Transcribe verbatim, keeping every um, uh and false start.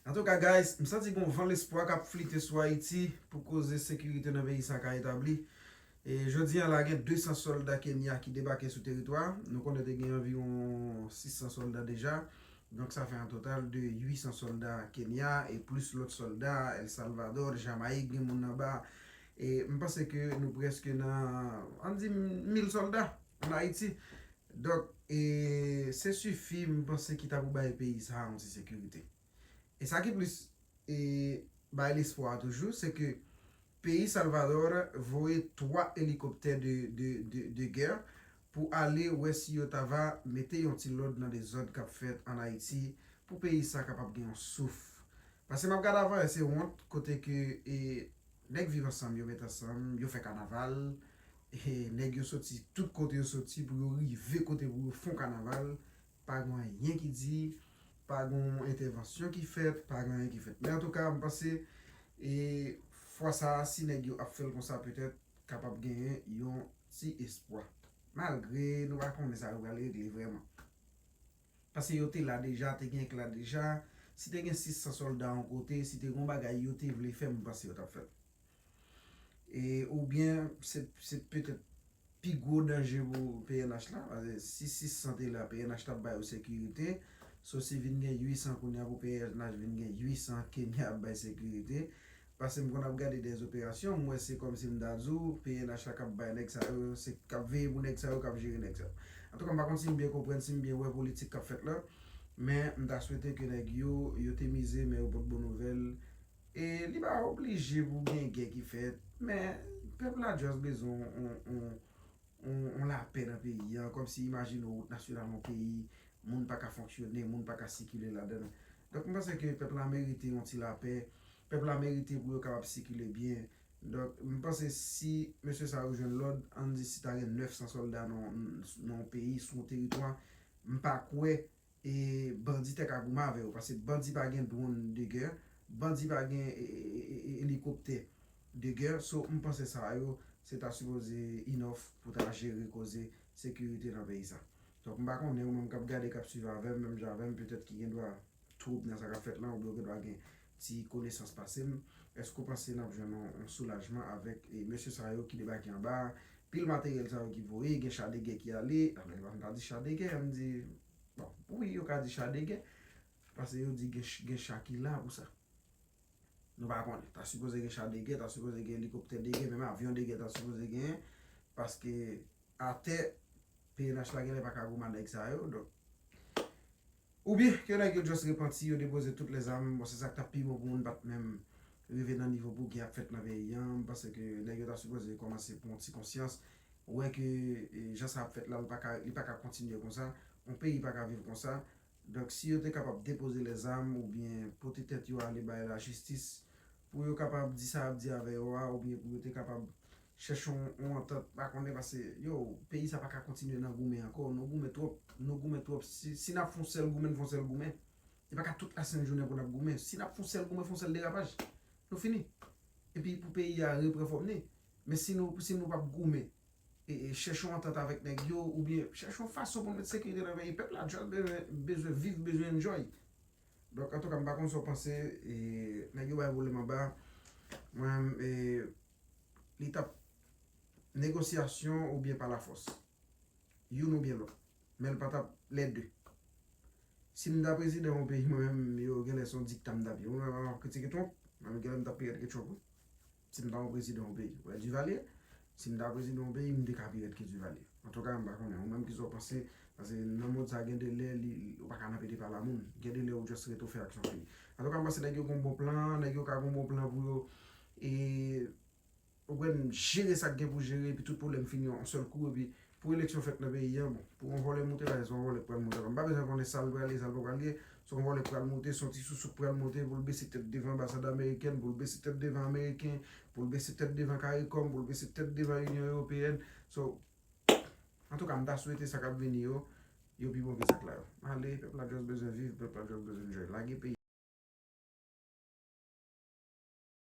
Antouka, guys, m santi gon van lespwa k ap flite sou Ayiti pou koze sekirite nan peyi sa ka etabli. E jodi a la, gen de san sòlda Kenya ki debake sou teritwa. Nou konnen te gen anviwon sis san sòlda deja. Donk, sa fè an total de uit san sòlda Kenya e plis lòt sòlda El Salvador, Jamayik, gen moun anba. E m panse ke nou prèske nan, ann di, mil sòlda ann Ayiti. Donk, e, se sifi, m panse, ki ta pou bay peyi sa a yon ti sekirite. E sa ki plis, e, bay lespwa toujou, se ke peyi Salvador voye twa elikoptè de, de, de, de gè pou ale wè si yo ta va mete yon ti lòd nan dezòd k ap fèt ann Ayiti pou peyi sa kapab gen yon souf. Paske m ap gade avanyè, se wont kote ke, e, nèg Viv Ansanm yo met ansanm, yo fè kanaval, e, nèg yo soti tout kote yo soti pou yo rive kote pou yo fè yon kanaval, pa gen anyen ki di, pa gen yon entèvansyon ki fèt, pa gen anyen ki fèt. Men antouka, m panse, e, fwa sa a, si nèg yo ap fè l konsa, petèt kapab genyen yon ti espwa. Malgre nou pa konnen sa yo pral regle vrèman. Paske yo te la deja, te gen k la deja. Si te gen sis san sòlda yon kote, si te gen yon bagay yo te vle fè, m panse yo t ap fè l. E, oubyen, se, se petèt pi gwo danje pou P N H la. Paske si sis san te la, P N H t ap ba yo sekirite. So, si vin gen uit san kounye a pou P N H vin gen uit san Kenya ap bay sekirite. Paske m konn ap gade dèz operasyon, m wè se kòmsi m ta di w, P N H la k ap bay nèg sa yo, se k ap veye pou nèg sa yo, k ap jere nèg sa yo. Antouka, m pa konn si m byen konprann, si m byen wè politik k ap fèt la, men m ta swete ke nèg yo, yo te mize, men yo pot bon nouvèl. E li pa oblije pou gen gè ki fèt, men pèp la just bezwen yon, yon, yon, yon lapè nan peyi a, kòmsi imajine w wout nasyonal yon peyi, moun pa ka fonksyone, moun pa ka sikile ladan l. Donk, m panse ke pèp la merite yon ti lapè, pèp la merite pou yo kapab sikile byen. Donk, m panse si mesye sa yo jwenn lòd, ann di si ta gen nèf san sòlda nan, nan yon peyi, sou yon teritwa, m pa kwè e bandi te ka goumen avè yo, paske bandi pa gen dwòn de gè, bandi pa gen, e, e, e, e, elikoptè de gè, so m panse sa yo, se ta sipoze enough pou ta jere koze sekirite nan peyi sa. Donk, m pa konnen, ou menm k ap gade, k ap swiv avè m, menm jan avè m, petèt ki gen dwa twoup nan sa k ap fèt la, oubyen ou gen dwa gen ti konesans pase m, èske w panse n ap jwenn yon, yon soulajman avèk, e, mesye sa yo ki debake anba, pil materyèl sa yo ki voye, gen cha de gè ki ale, alò, m pa di cha de gè, m di, bon, wi, yo ka di cha de gè, paske yo di gen ch-, gen cha ki la pou sa. Nou pa konnen. Ta sipoze gen cha de gè, ta sipoze gen elikoptè de gè, menm avyon de gè ta sipoze genyen, paske atè, P N H la genlè pa ka goumen ak nèg sa yo, donk. Oubyen ke nèg yo just repanti, yo depoze tout lèzam, bon, se sa k t ap pi bon pou moun pa t menm rive nan nivo pou gè ap fèt nan peyi a. M panse ke nèg yo ta sipoze kòmanse pran yon ti konsyans, wè ke, e, jan sa ap fèt la, li pa ka, li pa ka kontinye konsa, yon peyi pa ka viv konsa. Donk, si yo te kapab depoze lèzam oubyen pote tèt yo ale bay lajistis, pou yo kapab di sa y ap di avè yo a, oubyen pou yo te kapab chèche yon, yon antant, pa konnen, paske, yo, peyi sa pa ka kontinye nan goumen ankò. Nou goumen twòp, nou goumen twòp. Si, si n ap fè yon sèl goumen, n fè yon sèl goumen. E pa ka tout lasent jounen pou n ap goumen. Si n ap fè yon sèl goumen, fè yon sèl derapaj, nou fini. Epi pou peyi a repran fòm li. Men si nou, si nou p ap goumen, e, e chèche yon antant avèk nèg yo, oubyen chèche yon fason pou n met sekirite nan peyi, pèp la just bezwen, bezwen viv, bezwen enjoy. Donk, antouka, m pa konn sa w panse, e, nèg yo bay pwoblèm anba. Mwen, e, li t ap negosyasyon oubyen pa lafòs. Youn oubyen lòt. Men l pa t ap lè de. Si m ta prezidan yon peyi, mwen menm, yo genlè se yon dikta m t ap ye. Mwen menm, m ap kritike Trump, mwen menm genlè m t ap pi rèd ke Trump, wi. Si m ta yon prezidan yon peyi. Wè, Duvalier, si m ta prezidan yon peyi, m te ka pi rèd ke Duvalier. Antouka, m pa konnen. Ou menm, kisa w panse? Paske nan mond sa, gen de lè, li, ou pa ka nan pete pale a moun. Gen de lè, ou just rete, ou fè aksyon peyi. Antouka, m panse nèg yo gon bon plan, nèg yo ka gon bon plan pou yo, e, ou konprann, jere sa k gen pou jere, epi tout pwoblèm fini yon sèl kou, epi pou eleksyon fèt nan peyi a, bon, pou yon vòlè moute la, se yon vòlè k pral moute. M pa bezwen konnen sa l pral ye, sa l pa pral ye. Se yon vòlè k pral moute, se yon ti sousou k pral moute pou l bese tèt devan anbasad amerikèn, pou l bese tèt devan ameriken, pou l bese tèt devan CARICOM, pou l bese tèt devan Inyon Ewopeyèn. So, antouka, m ta swete sa k ap vini yo, yo pi bon ke sa k la yo. Ale, pèp la just bezwen viv, pèp la just bezwen enjoy. Lage peyi.